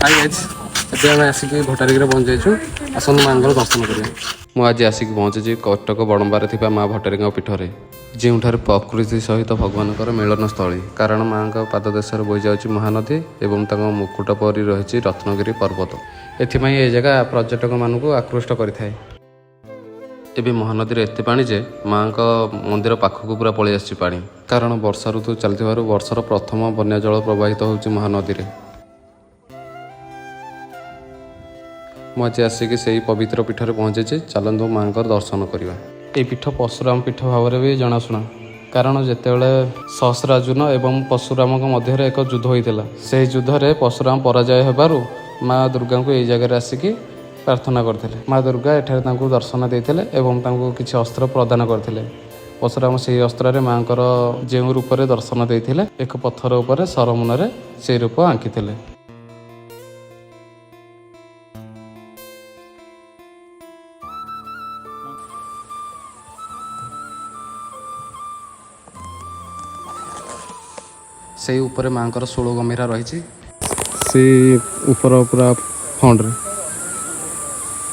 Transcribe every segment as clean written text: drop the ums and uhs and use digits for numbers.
High guys, ଏବେ ଆମେ ଆସିକି ଭଟ୍ଟାରିକାରେ ପହଞ୍ଚି ଯାଇଛୁ। ଆସନ୍ତୁ, ମାଆଙ୍କର ଦର୍ଶନ କରିବା। ମୁଁ ଆଜି ଆସିକି ପହଞ୍ଚିଛି କଟକ ବଡ଼ମ୍ବାରେ ଥିବା ମା ଭଟ୍ଟାରିକା ପୀଠରେ, ଯେଉଁଠାରେ ପ୍ରକୃତି ସହିତ ଭଗବାନଙ୍କର ମିଳନସ୍ଥଳୀ। କାରଣ ମାଆଙ୍କ ପାଦଦେଶରେ ବହିଯାଉଛି ମହାନଦୀ ଏବଂ ତାଙ୍କ ମୁକୁଟ ପରି ରହିଛି ରତ୍ନଗିରି ପର୍ବତ। ଏଥିପାଇଁ ଏ ଜାଗା ପର୍ଯ୍ୟଟକମାନଙ୍କୁ ଆକୃଷ୍ଟ କରିଥାଏ। ଏବେ ମହାନଦୀରେ ଏତେ ପାଣି ଯେ ମାଆଙ୍କ ମନ୍ଦିର ପାଖକୁ ପୁରା ପଳେଇ ଆସିଛି ପାଣି। କାରଣ ବର୍ଷା ଋତୁ ଚାଲିଥିବାରୁ ବର୍ଷର ପ୍ରଥମ ବନ୍ୟା ଜଳ ପ୍ରବାହିତ ହେଉଛି ମହାନଦୀରେ। ମୁଁ ଆଜି ଆସିକି ସେଇ ପବିତ୍ର ପୀଠରେ ପହଞ୍ଚିଛି। ଚାଲନ୍ତୁ, ମାଆଙ୍କର ଦର୍ଶନ କରିବା। ଏହି ପୀଠ ପରଶୁରାମ ପୀଠ ଭାବରେ ବି ଜଣାଶୁଣା, କାରଣ ଯେତେବେଳେ ସହସ୍ରାର୍ଜୁନ ଏବଂ ପରଶୁରାମଙ୍କ ମଧ୍ୟରେ ଏକ ଯୁଦ୍ଧ ହୋଇଥିଲା, ସେହି ଯୁଦ୍ଧରେ ପରଶୁରାମ ପରାଜୟ ହେବାରୁ ମା ଦୁର୍ଗାଙ୍କୁ ଏହି ଜାଗାରେ ଆସିକି ପ୍ରାର୍ଥନା କରିଥିଲେ। ମା ଦୁର୍ଗା ଏଠାରେ ତାଙ୍କୁ ଦର୍ଶନ ଦେଇଥିଲେ ଏବଂ ତାଙ୍କୁ କିଛି ଅସ୍ତ୍ର ପ୍ରଦାନ କରିଥିଲେ। ପରଶୁରାମ ସେହି ଅସ୍ତ୍ରରେ ମାଆଙ୍କର ଯେଉଁ ରୂପରେ ଦର୍ଶନ ଦେଇଥିଲେ, ଏକ ପଥର ଉପରେ ସରମୁନରେ ସେହି ରୂପ ଆଙ୍କିଥିଲେ। ସେଇ ଉପରେ ମାଆଙ୍କର ଷୋଳ ଗମ୍ଭୀରା ରହିଛି, ସେଇ ଉପର ପୁରା ଫଣ୍ଡରେ।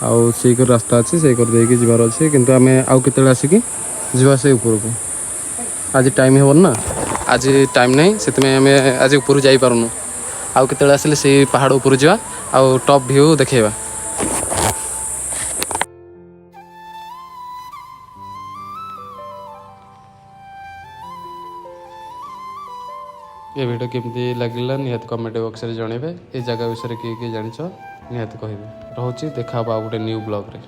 ଆଉ ସେଇ କର ରାସ୍ତା ଅଛି, ସେଇ କର ଦେଇକି ଯିବାର ଅଛି। କିନ୍ତୁ ଆମେ ଆଉ କେତେବେଳେ ଆସିକି ଯିବା ସେଇ ଉପରକୁ। ଆଜି ଟାଇମ୍ ହେବନି ନା, ଆଜି ଟାଇମ୍ ନାହିଁ, ସେଥିପାଇଁ ଆମେ ଆଜି ଉପରକୁ ଯାଇପାରୁନୁ। ଆଉ କେତେବେଳେ ଆସିଲେ ସେଇ ପାହାଡ଼ ଉପରୁ ଯିବା ଆଉ ଟପ୍ ଭ୍ୟୁ ଦେଖେଇବା। ଏ ଭିଡ଼ିଓ କେମିତି ଲାଗିଲା, ନିହାତି କମେଣ୍ଟ ବକ୍ସରେ ଜଣାଇବେ। ଏ ଜାଗା ବିଷୟରେ କିଏ କିଏ ଜାଣିଛ, ନିହାତି କହିବେ। ରହୁଛି, ଦେଖା ହେବ ଆଉ ଗୋଟେ ନ୍ୟୁ ବ୍ଲଗ୍ରେ।